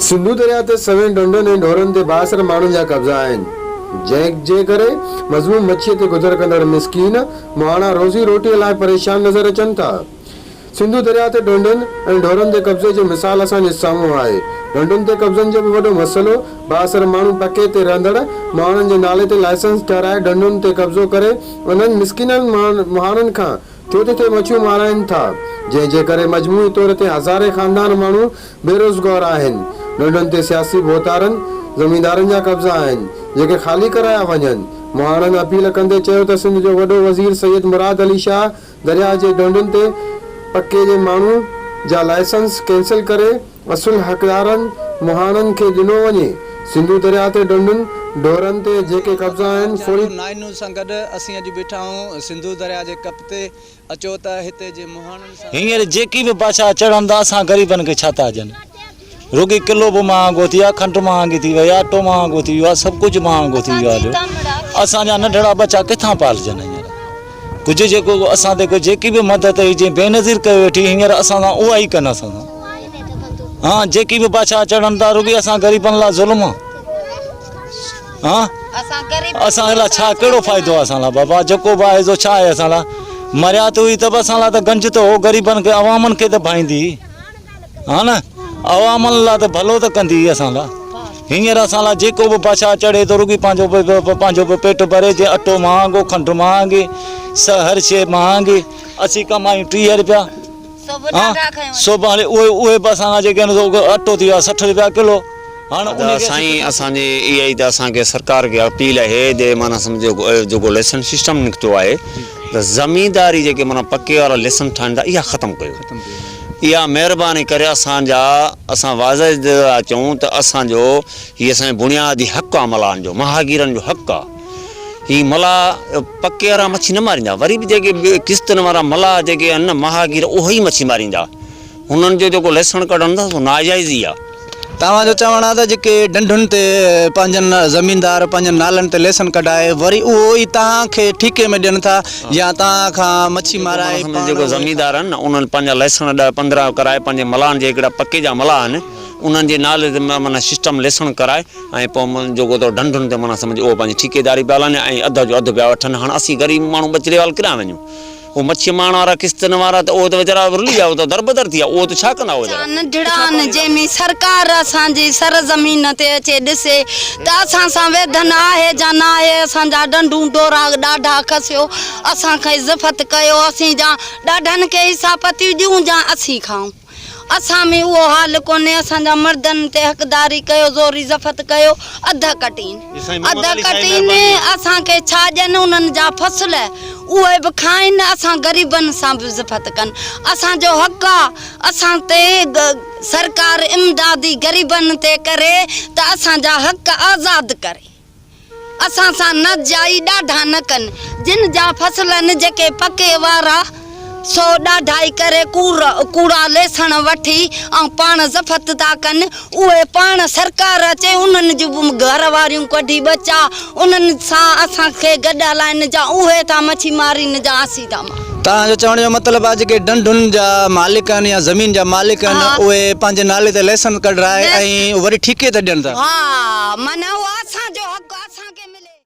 سنڌو درياء تي سوين ڍنڍن ۽ ڍورن تي بااثر ماڻهن جا قبضا آهن، جنهن جي ڪري مظلوم مڇيء تي گذر ڪندڙ مسڪين مهاڻا روزي روٽيء لاء پريشان نظر اچن ٿا. سنڌو درياء تي ڍنڍن ۽ ڍورن تي قبضي جو مثال اسان جي سامهون آهي. ڍنڍن تي قبضن جو به وڏو مسئلو، بااثر ماڻهو پڪي تي رهندڙ مهاڻن جي نالي تي لائسنس ٺهرائي ڍنڍن تي قبضو ڪري انهن مسڪينن مهاڻن کان ٿيو تٿي مڇيون مارائين ٿا، جنهن جي ڪري مجموعي طور تي هزارين خاندان ماڻهو بيروزگار آهن. ڍنڍن تي سياسي ڀوتارن، زميندارن جا قبضا آهن، جيڪي خالي ڪرايا وڃن. مهاڻن اپيل ڪندي چيو ته سنڌ جو وڏو وزير سيد مراد علي شاهه درياهه جي ڍنڍن تي پڪي جي ماڻهو جا لائسنس ڪينسل ڪري اصل حقدارن مهاڻن کي ڏنو وڃي. سنڌو درياهه تي ڍنڍن، ڍورن تي جيڪي قبضا آهن فوري. نائين نيوز سان گڏ اسين اڄ بيٺا آهيون سنڌو درياهه جي ڪپ تي اچو ته هتي جي مهاڻن سان. هينئر جيڪي به بادشاهه چڙهن ٿا اسان غريبن کي ڇا ٿا ڏين. رڳي ڪلو به مهانگو ٿي ويو آهي، کنڊ مهانگي ٿي وئي آهي، اٽو مهانگو ٿي ويو آهي، سڀ ڪجهه مهانگو ٿي ويو آهي. اسان جا ننڍڙا ٻچا ڪٿان پالجن هينئر. ڪجهه جيڪو اسان تي ڪو جيڪي به مدد هئي جنهن بينظير ڪيو ويٺي هينئر اسان سان اها ئي ڪن اسان سان. ها جيڪي به بادشاهه چڙهن ٿا رڳي اسان غريبن لاء ظلم آهي. ها اسان لاء ڇا ڪهڙو فائدو آهي اسان لاء بابا جيڪو به آهي سو ڇا آهي اسان لاء مريا ته هئي ته به اسان لاء ته گنج ته هو غريبن کي عوامن کي ته ڀائيندي هئي. ها نه عوامن لاء ته ڀلو ته ڪندي هئي اسان لاء هينئر اسان لاء جيڪو به بادشاهه چڙهي ٿو رڳي پنهنجو پنهنجو به پيٽ ڀري جي اٽو مهانگو کنڊ مهانگي هر شيء مهانگي اسين ڪمايون 30 روپيا ها سو به هاڻي اهي اهي به اسان کان جيڪي آهن سو اٽو ٿي ويو آهي 60 روپيا ڪلو هاڻ ان کي سائين اسان جي اها ئي ته اسان کي سرڪار کي اپيل آهي جي معنيٰ سمجهو جيڪو ليسن سسٽم نڪتو آهي ته زمينداري جيڪي معنيٰ پڪي وارا ليسن ٺاهن ٿا اها ختم ڪيو اها مهرباني ڪري اسان جا اسان واضح ٿا چئون ته اسان جو هي اسان جو بنيادي حق آ ملاحن جو مهاگيرن جو حق آ هي ملاح پڪي وارا مڇي نه ماريندا وري به جيڪي قسطن وارا ملاح جيڪي آهن نه مهاگير اهي ئي مڇي ماريندا هنن جو جيڪو ليسڻ ڪڍن ٿا سو ناجائز ئي آ. توهان جو چوڻ آهي ته جيڪي ڍنڍن تي پنهنجن زميندار پنهنجن نالن تي ليسن ڪڍائي وري اهو ئي توهان کي ٺيڪي ۾ ڏين ٿا يا توهان کان مڇي مارائي پاڻ جيڪو زميندار آهن نه انهن پنهنجا ليسڻ ڏهه 15 ڪرائي پنهنجي ملاحن جي هڪڙا پڪي جا ملاح آهن انهن جي نالي تي معنيٰ سسٽم ليسڻ ڪرائي ۽ پوء جيڪو تو ڍنڍن تي معنيٰ سمجهه اهو پنهنجي ٺيڪيداري پيا هلائن ۽ اڌ جو اڌ پيا وٺن هاڻ اسين غريب ماڻهو ٻچڙي وال ڪيڏانهن وڃون. هو مڇي مارڻ وارا قسطن وارا ته اهي ته ويچارا رلي ويا، اهي ته دربدر ٿي ويا، اهي ته ڇا ڪندا اهي ويچارا. ننڍڙا آهن جنهن ۾ سرڪار اسان جي سر زمين تي اچي ڏسي ته اسان سان ويڌن آهي جا ناهي اسان جا ڍنڍون ڍورا ڏاڍا کسيو اسان کي زفت ڪيو اسين جا ڏاڍن کي حصا پتيون ڏيون جا اسين کائون. اسان ۾ اهو حال ڪونهي، اسان جا مردن تي حقداري ڪيو، زوري زفت ڪيو، اڌ ڪٽين، اڌ ڪٽين، اسان کي ڇا ڏين، انهن جا فصل اهي به کائين، اسان غريبن سان به زفت ڪن، اسان جو حق آ، اسان تي سرڪار امدادي غريبن تي ڪري ته اسان جا حق آزاد ڪري. اسان سان نه جائي ڏاڍا نه ڪن، جن جا فصلن جيڪي پڪي وارا، سو ڏاڍائي ڪري ڪوڙا ليسڻ وٺي ۽ پاڻ زفت ٿا ڪن، اهي پاڻ سرڪار اچي انهن جون به گهر واريون ڪڍي ٻچا انهن سان اسان کي گڏ هلائن جا اهي ٿا مڇي مارين جا اسين ٿا ماريون. توهان جو چوڻ جو مطلب آهي جيڪي ڍنڍن جا مالڪ آهن يا زمين جا مالڪ آهن اهي پنهنجي نالي تي ليسن ڪڍرائي ۽ وري ٺيڪي تي ڏين ٿا. ها معنيٰ اها.